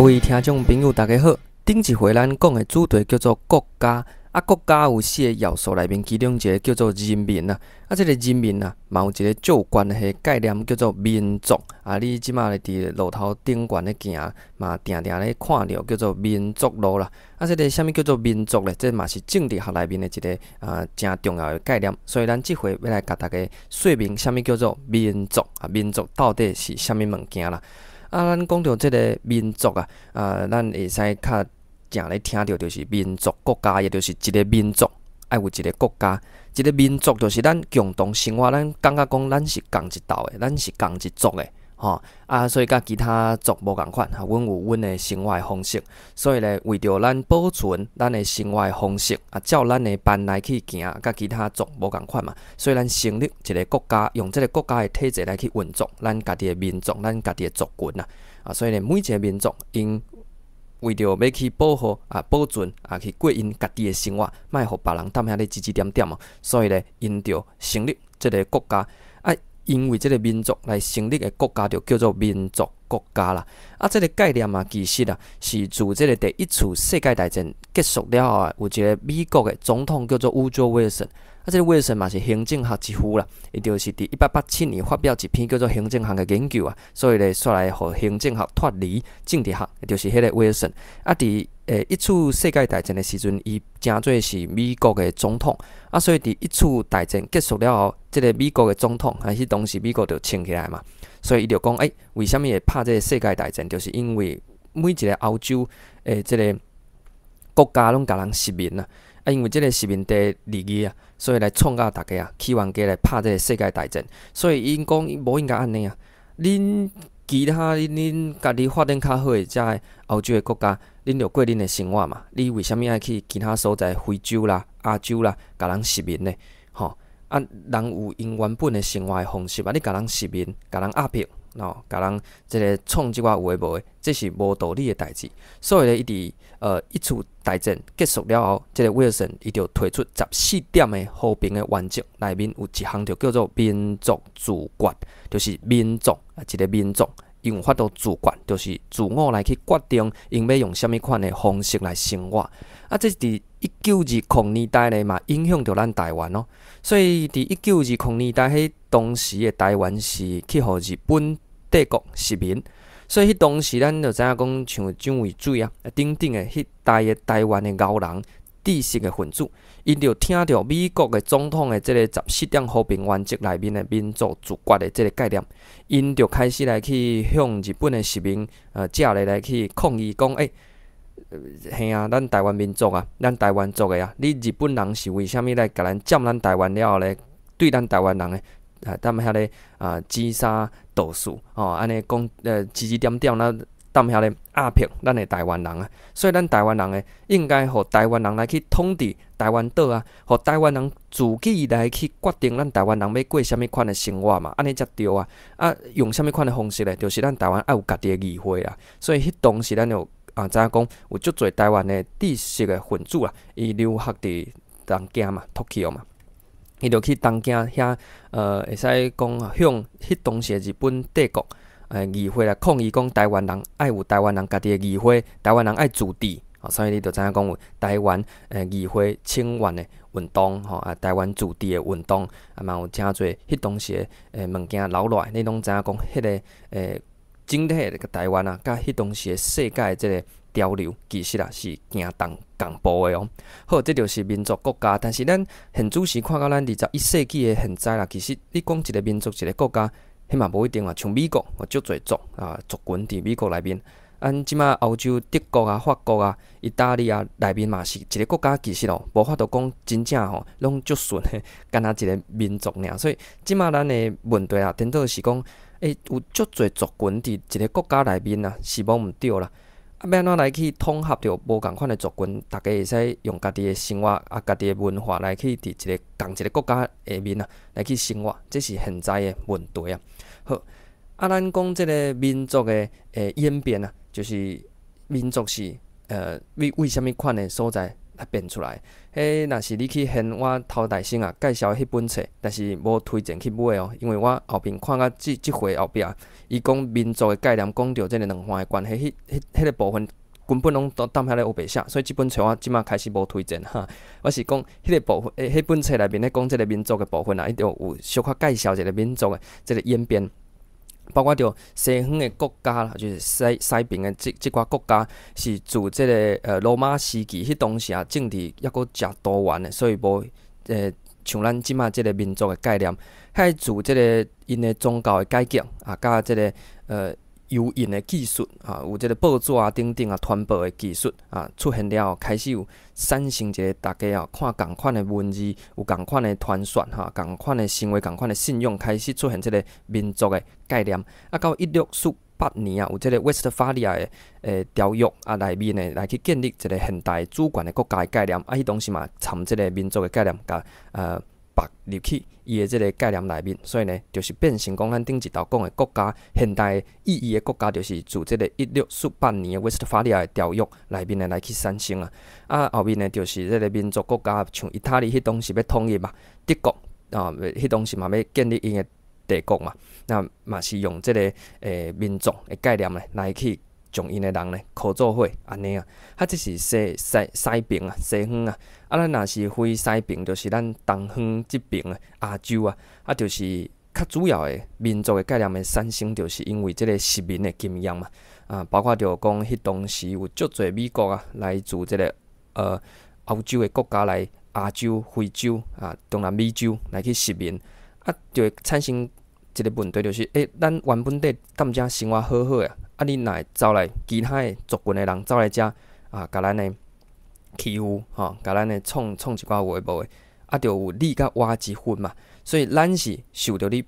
各位聽眾朋友，大家好。頂一回咱講的主題叫做國家，啊，國家有四個要素內面，其中一個叫做人民啊。啊，這個人民啊，嘛有一個足有關係的概念叫做民族。啊，你這馬咧佇路頭頂懸咧行，嘛定定咧看著叫做民族路啦。啊，這個啥物叫做民族咧？這嘛是政治學內面的一個啊誠重要的概念。所以咱這回欲來共大家說明啥物叫做民族啊？民族到底是啥物物件啦？啊，咱講著這個民族啊，啊，咱會使較常咧聽著就是民族國家，也就是一個民族愛有一個國家。一個民族就是咱共同生活，咱感覺講咱是仝一道的，咱是仝一族的，吼啊，所以佮其他族無仝款，阮有阮的生活的方式。所以咧，為著咱保存咱的生活的方式，啊，照咱的範來去行，佮其他族無仝款嘛。所以咱成立一個國家，用這個國家的體制來去運作咱家己的民族，咱家己的族群啊。啊，所以咧，每一個民族𪜶為著欲去保護啊、保存啊，去過𪜶家己的生活，莫予別人踮遐咧指指點點哦。所以咧，𪜶就成立這個國家啊，因為這個民族來成立的國家就叫做民族國家啦。啊，這個概念啊，其實啊，是自這個第一次世界大戰結束了後啊，有一個美國的總統叫做伍卓威爾遜。啊，這個威爾遜嘛是行政學之父啦，伊就是佇1887年發表一篇叫做《行政學》的研究啊，所以咧，煞來予行政學脫離政治學，就是彼個威爾遜。啊，佇一次世界大戰的時陣，伊成做是美國的總統。啊，所以佇一次大戰結束了後，這個美國的總統啊，彼當時美國就衝起來嘛，所以伊就講，欸，為啥物會拍這個世界大戰？就是因為每一個歐洲的這個國家攏共人殖民啊。啊，因為這個殖民地利益啊，所以來創甲大家啊，起冤家來拍這個世界大戰。所以𪜶講無應該按呢啊，恁其他恁家己發展較好的遮个歐洲的國家，恁就過恁的生活嘛。你為啥物愛去其他所在，非洲啦、亞洲啦，共人殖民呢？吼，啊，人有𪜶原本的生活的方式啊，你共人殖民，共人壓迫，吼，共人這個創這寡有的無的，這是無道理的代誌。所以咧，伊佇一次大戰結束了後，這個威爾遜伊就提出14點的和平的原則，內面有一項就叫做民族自決，就是民族啊，一個民族，𪜶有法度自決，就是自我來去決定𪜶欲用啥物款的方式來生活。啊，這佇1920年代咧嘛，影響著咱台灣哦。所以佇1920年代，彼當時的台灣是去予日本帝國殖民。所以彼當時咱就知影講，像蔣渭水啊等等的彼代的台灣的鰲人、知識的分子，𪜶就聽著美國的總統的這個十四點和平原則內面的民族自決的這個概念，𪜶就開始來去向日本的殖民者咧來去抗議，講欸，嘿啊，咱台灣民族啊，咱台灣族的啊，你日本人是為啥物來共咱佔咱台灣了後咧，對咱台灣人的啊，踮遐咧啊，指三道四，吼，按呢講，指指點點，咱踮遐咧壓迫咱的台灣人啊，所以咱台灣人的應該予台灣人來去統治台灣島啊，予台灣人自己來去決定咱台灣人欲過啥物款的生活嘛，按呢才對啊。啊，用啥物款的方式咧？就是咱台灣愛有家己的議會啊。所以彼當時咱就啊知影講有足濟台灣的知識的分子啊，伊留學佇東京嘛，Tokyo 嘛。伊就去東京遐，會使講向彼當時的日本帝國議會來抗議，講台灣人愛有台灣人家己的議會，台灣人愛自治，所以你就知影講有台灣議會請願的運動，吼啊，台灣自治的運動，啊嘛有誠濟彼當時的物件留落來，你攏知影講，彼個整體的台灣啊，佮彼當時的世界的這個潮流，其實啊是行仝仝步的哦。好，這就是民族國家。但是咱現主時看到咱21世紀的現在啦，其實你講一個民族一個國家，彼嘛無一定啊。像美國，足濟族啊族群佇美國內面。按這馬歐洲德國啊、法國啊、意大利啊內面嘛是一個國家，其實哦，無法度講真正吼攏足順的，敢若一個民族爾。所以這馬咱的問題啊，顛倒是講，欸，有足濟族群佇一個國家內面啊，是無毋對啦。啊，欲按怎來去統合著無仝款的族群，逐家會使用家己的生活啊、家己的文化來去佇一個仝一個國家下面啊，來去生活，這是現在的問題啊。好，啊，咱講這個民族的演變啊，就是民族是為啥物款的所在來變出來。彼若是你去現我頭代先啊介紹彼本冊，但是無推薦去買哦，因為我後邊看甲這這回後壁，伊講民族的概念，講著這个兩岸的關係，彼彼個部分根本攏都踮遐咧烏白寫，所以這本冊我這馬開始無推薦哈。我是講彼个部分，彼本冊內面咧講這个民族的部分啊，伊就有小可介紹一个民族的這个演變。包括著西方的國家啦，就是西西邊的這這寡國家，是自這个羅馬時期，彼當時啊政治猶閣誠多元的，所以無像咱這馬這个民族的概念。彼自這个𪜶的宗教的改革啊，佮這个油印的技術啊，有這个報紙啊等等啊傳播的技術啊出現了後，開始有產生一个大家啊看仝款的文字，有仝款的傳說哈，仝款的行為，仝款的信仰，開始出現這个民族的概念。啊，到1648年啊，有這个威斯特法利亞的條約啊內面呢，來去建立一个現代主權的國家的概念。啊，彼當時嘛參這个民族的概念，共綁入去伊的這个概念內面，所以呢，就是變成講咱頂一道講的國家，現代意義的國家，就是自這个1648年的威斯特法利亞的條約內面呢來去產生啊。啊，後面呢就是這个民族國家，像意大利彼當時欲統一嘛，德國啊，彼當時嘛欲建立𪜶的帝國嘛，那嘛是用這个民族的概念呢來去將𪜶的人呢箍做伙按呢啊。啊，這是西西西邊啊，西方啊。啊，咱若是非西邊，就是咱東方這邊啊，亞洲啊，啊，就是較主要的民族的概念的產生，就是因為這个殖民的經驗嘛。啊，包括著講，彼當時有足濟美國啊，來自這个歐洲的國家來亞洲、非洲啊、中南美洲來去殖民，啊，就會產生一个問題，就是，咱原本底踮遮生活好好的，啊，你若會走來其他的族群的人走來遮啊，共咱的欺負吼，共咱的創創一寡有的無的，啊，就有你佮我之分嘛。所以咱是受著你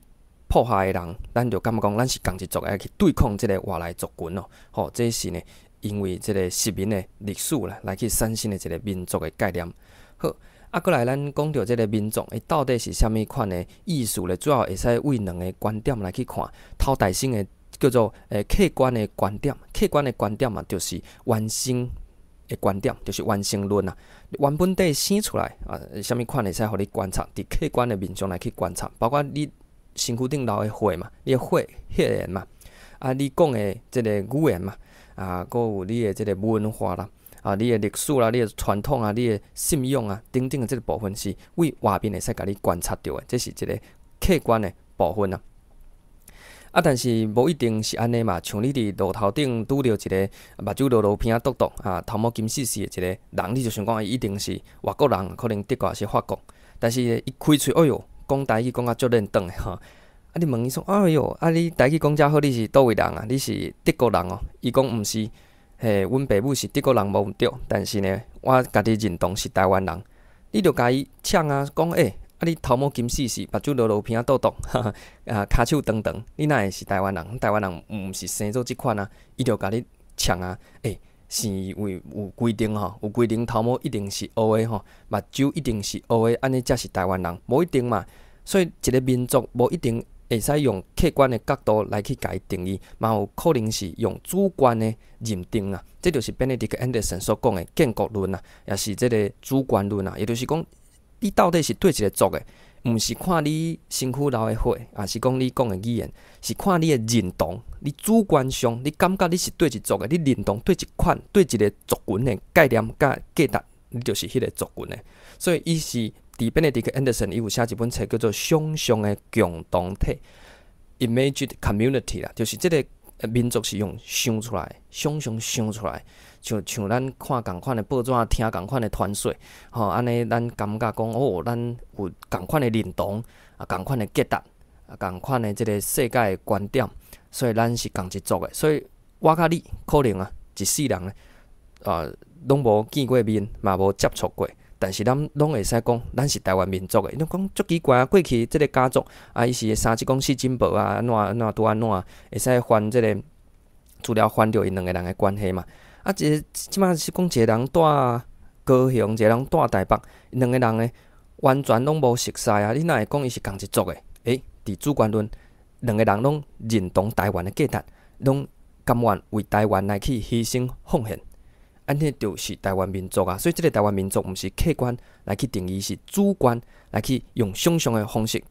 迫害的人，咱就感覺講咱是仝一族的去對抗這个外來族群哦。吼，這是呢，因為這个殖民的歷史啦，來去產生的一个民族的概念。好，啊，閣來咱講著這个民族，伊到底是啥物款的意思咧？主要會使對兩个觀點來去看。頭代先的叫做客觀的觀點，客觀的觀點嘛，就是原生的觀點，就是原生論啊。原本底生出來啊，啥物款會使予你觀察，佇客觀的面向來去觀察，包括你身軀頂流的血嘛，你的血血緣嘛，啊，你講的這个語言嘛，啊，閣有你的這个文化啦，啊，你的歷史啦，你的傳統啊，你的信仰啊，等等的這个部分是對外面會使共你觀察著的，這是一个客觀的部分啊。啊，但是無一定是按呢嘛，像你佇路頭頂拄著一个目睭濁濁鼻仔篤篤啊，頭毛金絲絲的一个人，你就想講伊一定是外國人，可能德國抑是法國。但是伊開喙，哎喲，講台語講甲足輪轉的吼。啊，你問伊說，哎喲，啊你台語講遮好，你是佗位人啊？你是德國人哦？伊講毋是，嘿，阮爸母是德國人無毋對，但是呢，我家己認同是台灣人。你就共伊嗆啊，講欸，啊你頭毛金絲絲，目睭濁濁，鼻仔篤篤，哈哈，啊，跤手長長，你哪會是台灣人？台灣人毋是生做這款啊！伊就共你嗆啊，欸，是為有規定吼，有規定頭毛一定是烏的吼，目睭一定是烏的，按呢才是台灣人，無一定嘛。所以一个民族無一定會使用客觀的角度來去共伊定義，嘛有可能是用主觀的認定啊。這就是 Benedict Anderson 所講的建國論啊，抑是這个主觀論啊，也就是講，你到底是佗一个族的，毋是看你身軀流的血，抑是講你講的語言，是看你的認同，你主觀上你感覺你是佗一族的，你認同佗一款佗一个族群的概念佮價值，你就是彼个族群的。所以伊是佇 Benedict Anderson 伊有寫一本冊叫做《想像的共同體》（Imagined Community）啦，就是這个民族是用想出來，想像想出來，像像咱看仝款的報紙，聽仝款的傳說，吼，按呢咱感覺講哦，咱有仝款的認同，啊，仝款的價值，啊，仝款的這个世界的觀點，所以咱是仝一族的。所以我佮你可能啊，一世人咧，啊，攏無見過面，嘛無接觸過，但是咱攏會使講，咱是台灣民族的。你講足奇怪啊！過去這个家族啊，伊是三職公四金箔啊，按怎按怎拄按怎，會使翻這个資料翻著𪜶兩个人的關係嘛？啊，一个這馬是講一个人蹛高雄，一个人蹛台北，兩个人呢完全攏無熟似啊！你哪會講伊是仝一族的？欸，佇主觀論，兩個人攏認同台灣的價值，攏甘願為台灣來去犧牲奉獻。按呢就是台灣民族啊。所以這个台灣民族毋是客觀來去定義，是主觀來去用想像的方式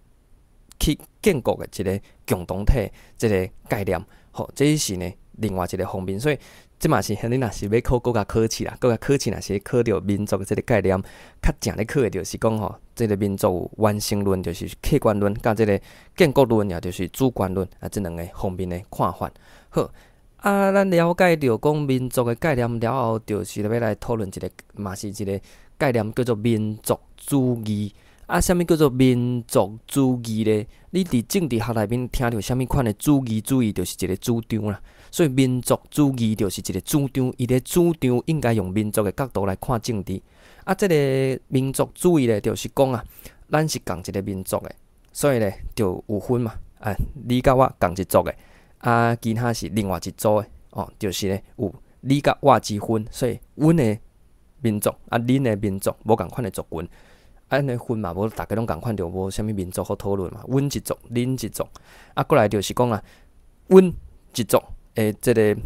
去建構的一个共同體，這个概念。吼，這是呢另外一个方面。所以這嘛是你若是欲考國家考試啦，國家考試若是考著民族這个概念，較正咧考的就是講吼，這个民族有完成論，就是客觀論，佮這个建國論，也就是主觀論啊，這兩个方面的看法。好，啊，咱了解著講民族的概念了後，就是欲來討論一个，嘛是一个概念，叫做民族主義。啊，啥物叫做民族主義咧？你佇政治學內面聽著啥物款的主義主義，就是一个主張啦。所以民族主義就是一个主張，伊咧主張應該用民族的角度來看政治。啊，這个民族主義咧，就是講啊，咱是仝一个民族的，所以咧就有分嘛。啊，你佮我仝一族的，啊，其他是另外一族的，哦，就是咧有你佮我之分，所以阮的民族啊，恁的民族無仝款的族群。按呢分嘛，無逐家攏仝款，就無啥物民族好討論嘛。阮一族，恁一族，啊，過來就是講啊，阮一族的這个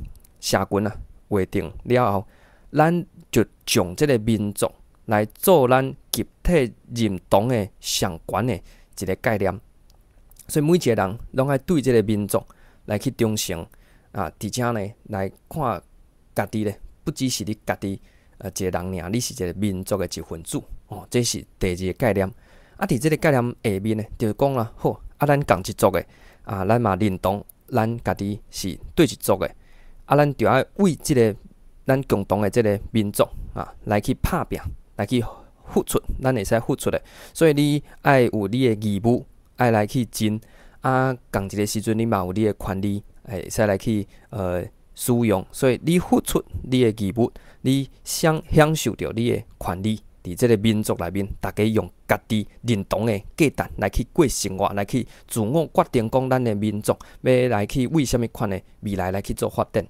社群啊，劃定了後，咱就將這个民族來做咱集體認同的上懸的一个概念。所以每一个人攏愛對這个民族來去忠誠啊，佇遮呢來看家己咧，不只是你家己一个人爾，你是一个民族的一份子。哦，這是第二个概念。啊，佇這个概念下面呢，就是講啦，好，啊，咱仝一族的，啊，咱嘛認同咱家己是佗一族的，啊，咱就愛為這个咱共同的這个民族啊，來去拍拚，來去付出，咱會使付出的。所以你愛有你的義務，愛來去盡。啊，仝一个時陣你嘛有你的權利，會使來去使用。所以你付出你的義務，你享享受著你的權利。佇這个民族內面，逐家用家己認同的價值來去過生活，來去自我決定講咱的民族欲來去為啥物款的未來來去做發展。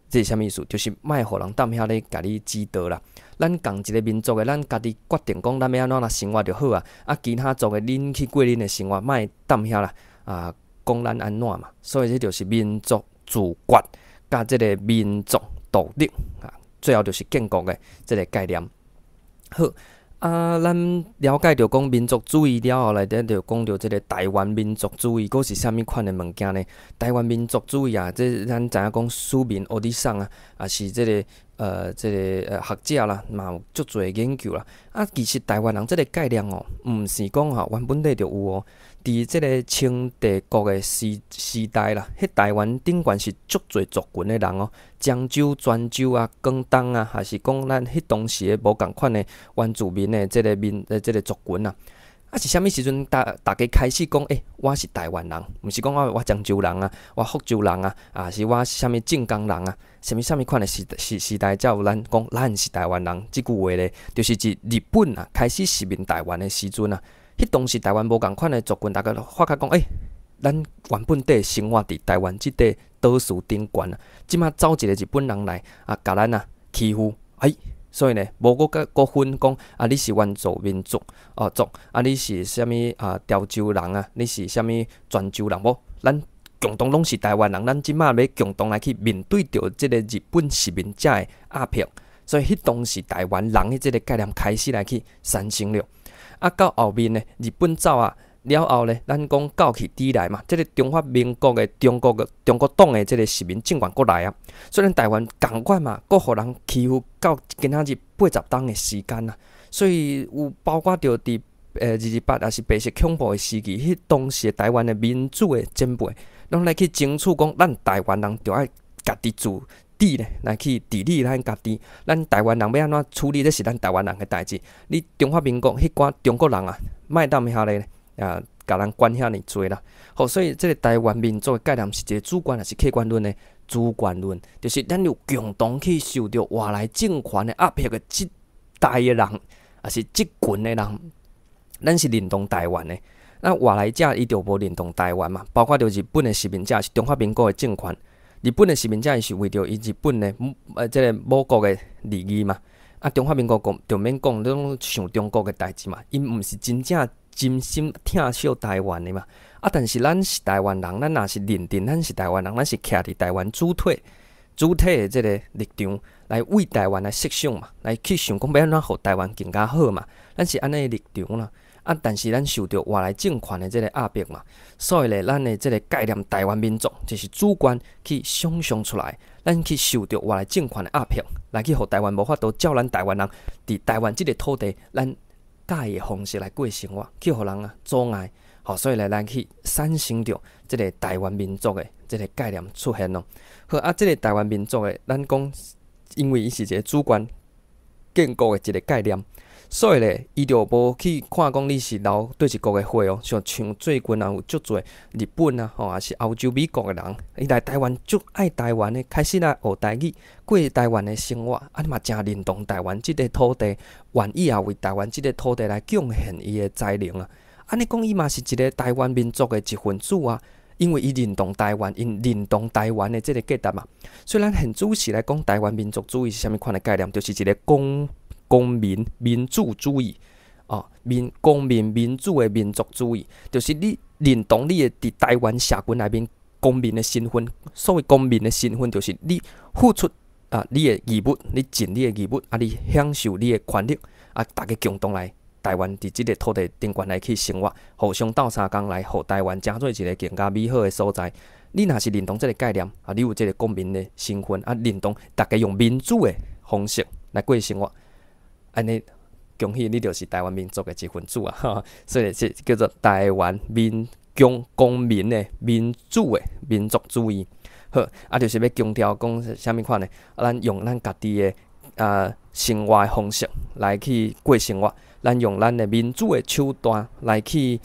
這是啥物意思？就是莫予人踮遐咧共你指導啦。咱仝一个民族的，咱家己決定講咱欲按怎來生活就好啊。啊，其他族的，恁去過恁的生活，莫踮遐啦啊，講咱按怎嘛。所以這就是民族自決佮這个民族獨立啊，最後就是建國的這个概念。好，啊，咱了解著講民族主義了後，內底就講著這个台灣民族主義，閣是啥物款的物件呢？台灣民族主義啊，這咱知影講史民歐吉桑啊，也是這个學者啦，嘛有足濟研究啦。啊，其實台灣人這个概念哦，毋是講吼原本底就有哦。佇這个清帝國的時時代啦，彼台灣頂懸是足濟族群的人哦，漳州、泉州啊、廣東啊，還是講咱彼當時的無仝款的原住民的這个民這个族群啊。啊，是啥物時陣逐逐家開始講，欸，我是台灣人，毋是講我我漳州人啊，我福州人啊，啊是我啥物晉江人啊，啥物啥物款的時時時代才有咱講咱是台灣人這句話咧，就是自日本啊開始殖民台灣的時陣啊。彼當時台灣無仝款的族群，逐家都發覺講，欸，咱原本底生活佇台灣這塊島嶼頂懸啊，這馬走一个日本人來啊，共咱啊欺負，哎，所以呢，無閣閣閣分講啊，你是原住民族哦族，啊，你是啥物啊潮州人啊，你是啥物泉州人無？咱共同攏是台灣人，咱這馬欲共同來去面對著這个日本殖民者的壓迫，所以彼當時台灣人的這个概念開始來去產生了。啊，到後面呢，日本走啊了後呢，咱講到去佇來嘛，這个中華民國的中國的中國黨的這个殖民政權閣來啊，所以咱台灣仝款嘛，閣予人欺負到今仔日80冬的時間啊，所以有包括著佇228也是白色恐怖的時期，彼當時的台灣的民主的前輩，攏來去爭取講，咱台灣人著愛家己自治咧，來去治理咱家己。咱台灣人欲按怎處理，這是咱台灣人的代誌。你中華民國彼寡中國人啊，莫踮遐咧啊，共人管遐爾濟啦。好，所以這个台灣民族的概念是一个主觀還是客觀論呢？主觀論，就是咱有共同去受著外來政權的壓迫的這代的人，抑是這群的人，咱是認同台灣的。那外來者伊就無認同台灣嘛，包括著日本的殖民者是中華民國的政權。日本的殖民者伊是為著伊日本的這个母國的利益嘛，啊，中華民國講就免講，攏想中國的代誌嘛，𪜶毋是真正真心疼惜台灣的嘛，啊，但是咱是台灣人，咱若是認定咱是台灣人，咱是徛佇台灣主體。主體的這个立場，來為台灣來設想嘛，來去想講欲按怎予台灣更加好嘛。咱是按呢立場啦。啊，但是咱受著外來政權的這个壓迫嘛，所以咧，咱的這个概念台灣民族就是主觀去想象出來，咱去受著外來政權的壓迫，來去予台灣無法度照咱台灣人佇台灣這个土地，咱佮意的方式來過生活，去予人啊阻礙。吼，所以咧，咱去產生著這个台灣民族的這个概念出現咯。好啊，這个台灣民族的，咱講，因為伊是一个主權建國的一个概念，所以咧，伊就無去看講你是流佗一國的血哦。像最近啊，有足濟日本啊，吼，抑是歐洲、美國的人，伊來台灣足愛台灣的，開始來學台語，過台灣的生活，啊，嘛誠認同台灣這个土地，願意啊為台灣這个土地來貢獻伊的才能啊。按呢講，伊嘛是一个台灣民族的一份子啊，因為伊認同台灣，𪜶認同台灣的這个價值嘛。所以咱現主時來講，台灣民族主義是啥物款的概念？就是一个公民民主主義，哦，公民民主的民族主義，就是你認同你的佇台灣社群內面公民的身份。所謂公民的身份，就是你付出啊，你的義務，你盡你的義務，啊，你享受你的權利，啊，大家共同來台灣佇這个土地頂懸來去生活，互相鬥相共來，予台灣成做一个更加美好的所在。你若是認同這个概念，啊，你有這个公民的身份，啊，認同大家用民主的方式來過生活，按呢，恭喜你就是台灣民族的一份子啊！所以這叫做台灣民公民的民主的民族主義。好，啊，就是欲強調講啥物款呢？啊，咱用咱家己的生活的方式來去過生活。咱用咱的民主的手段來去，予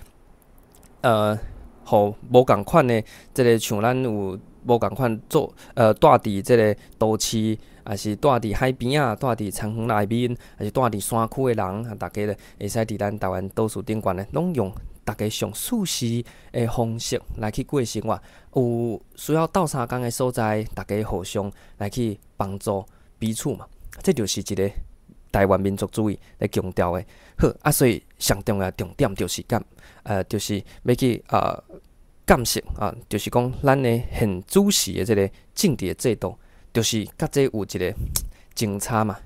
無仝款的這个像咱有無仝款做，蹛佇這个都市，抑是蹛佇海邊仔，蹛佇田園內面，抑是蹛佇山區的人，啊，逐家咧會使佇咱台灣島嶼頂懸咧，攏用逐家上舒適的方式來去過生活。有需要鬥相共的所在，逐家互相來去幫助彼此嘛。這就是一个台灣民族主義咧強調的。好啊，所以上重要重點就是講，就是欲去鑑識啊，就是講咱的現主時的這个政治的制度，就是佮這有一个前差嘛。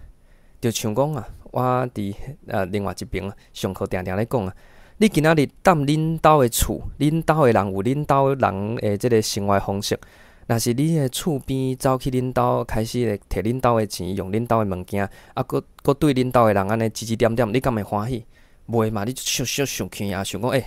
就像講啊，我佇另外一爿上課定定咧講啊，你今仔日踮恁兜的厝，恁兜的人有恁兜人的這个生活方式。若是你的厝邊走去恁兜，開始咧提恁兜的錢，用恁兜的物件，啊，閣閣對恁兜的人按呢指指點點，你敢會歡喜？袂嘛，你就小生氣啊，想講欸，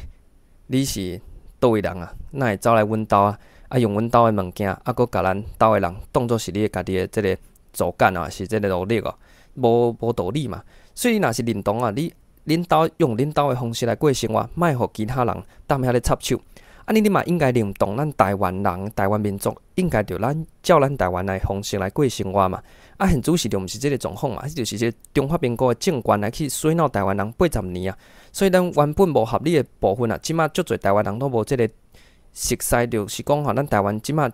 你是佗位人啊？哪會走來阮兜啊？啊，用阮兜的物件，啊，閣共咱兜的人當做是你家己的這个助干啊，是這个奴隸哦，無道理嘛。所以你若是認同啊，你恁兜用恁兜的方式來過生活，莫予其他人踮遐咧插手。按呢，你嘛應該認同咱台灣人、台灣民族應該著咱照咱台灣的方式來過生活嘛。啊，現主時就毋是這个狀況嘛，就是這个中華民國的政權來去洗腦台灣人80年啊。所以咱原本無合理的部分啊，這馬足濟台灣人攏無這个熟似，就是講吼，咱台灣這馬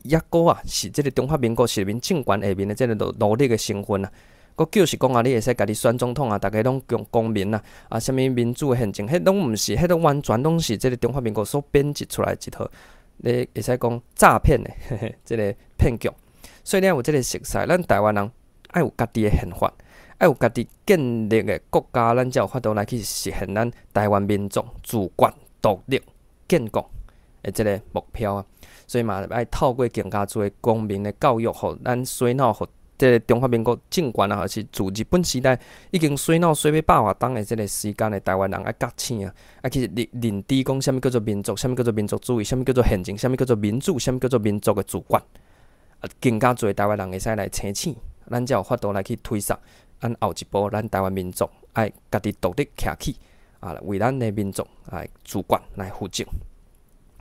抑閣啊是這个中華民國殖民政權下面的這个奴隸的身份啊。閣就是講啊，你會使家己選總統啊，逐家攏公民啊，啊，啥物民主的憲政，彼攏毋是，彼攏完全攏是這个中華民國所編織出來的一套，你會使講詐騙的，嘿嘿，這个騙局。所以你愛有這个熟似，咱台灣人愛有家己的憲法，愛有家己建立的國家，咱才有法度來去實現咱台灣民族自決、獨立、建國的這个目標啊。所以嘛，愛透過更加濟公民的教育，予咱洗腦，予這个中華民國政權啊，抑是自日本時代已經洗腦洗欲百外冬的這个時間的台灣人愛覺醒啊，愛去認知講啥物叫做民族，啥物叫做民族主義，啥物叫做憲政，啥物叫做民主，啥物叫做民族的自決。啊，更加濟台灣人會使來清醒，咱才有法度來去推捒咱後一步，咱台灣民族愛家己獨立徛起啊，為咱的民族來自決來負責。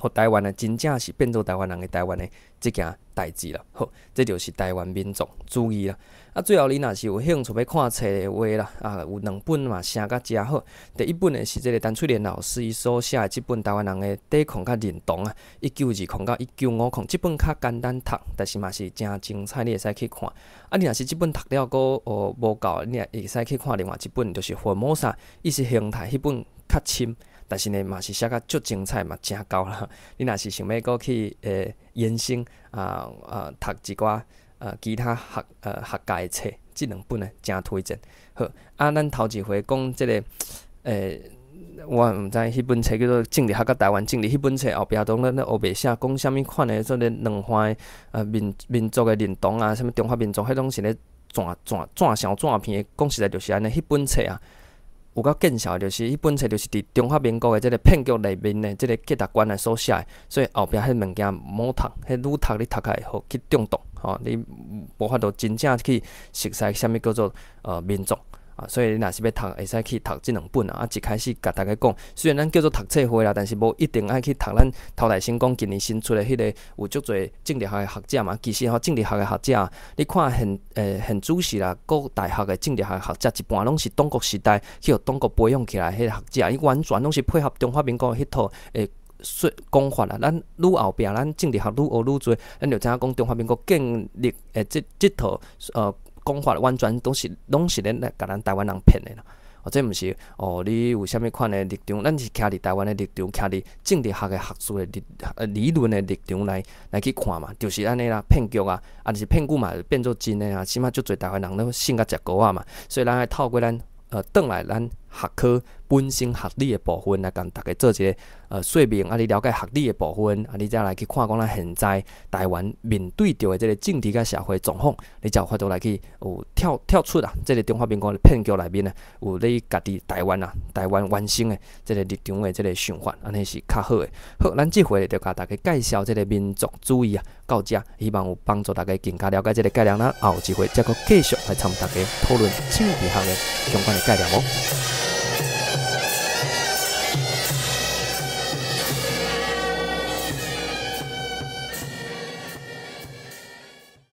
予台灣啊，真正是變做台灣人的台灣的這件代誌啦。好，這就是台灣民族主義啦。啊，最後你若是有興趣欲看冊的話啦，啊，有兩本嘛，寫甲誠好。第一本的是這个陳翠蓮老師伊所寫的這本《台灣人的抵抗佮認同》啊，1920到1950，這本較簡單讀，但是嘛是誠精彩，你會使去看。啊，你若是這本讀了閣哦無夠，你也會使去看另外一本，就是《福爾摩沙意識形態》彼本較深。但是呢，嘛是寫甲足精彩嘛，誠厚啦。你若是想欲閣去延伸啊啊，讀一寡其他學界的冊，這兩本呢誠推薦。好，啊，咱頭一回講這个，我毋知彼本冊叫做《政治學佮台灣政治》，彼本冊後壁攏咧咧烏白寫，講啥物款的這个兩岸的民族的認同啊，啥物中華民族，彼攏是咧轉轉轉相轉片的。講實在就是按呢，彼本冊啊，有夠見笑的，就是彼本冊就是佇中華民國的這个騙局內面的這个價值觀來所寫的，所以後壁彼物件毋好讀，彼愈讀你讀較會予去中毒，吼，你無法度真正去熟悉啥物叫做民族。啊，所以你若是欲讀，會使去讀這兩本啊。啊，一開始共大家講，雖然咱叫做讀冊會啦，但是無一定愛去讀咱頭內先講近年新出的彼个有足濟政治學的學者嘛。其實吼，政治學的學者，你看現主時啦，各大學的政治學的學者，一半攏是黨國時代去予黨國培養起來彼个學者，伊完全攏是配合中華民國彼套的說講法啦。咱愈後壁，咱政治學愈學愈濟，咱就知影講中華民國建立的這套講法完全攏是咧來共咱台灣人騙的啦。哦，這毋是哦，你有啥物款的立場？咱是徛佇台灣的立場，徛佇政治學的學術的理論的立場來去看嘛，就是按呢啦，騙局啊，啊，就是騙句嘛，變做真的啊，起碼足濟台灣人攏信共食糊仔嘛，所以咱愛透過咱轉來咱學科本身學理的部分來共大家做一个說明，啊，你了解學理的部分，啊，你才來去看講咱現在台灣面對著的這个政治佮社會狀況，你才有法度來去有跳跳出啊，這个中華民國的騙局內面啊，有你家己台灣啊，台灣原生的這个立場的這个想法，按呢是較好的。好，咱這回就共大家介紹這个民族主義啊，到遮希望有幫助大家更加了解這个概念。咱後一回再閣繼續來參大家討論政治學的相關的概念哦。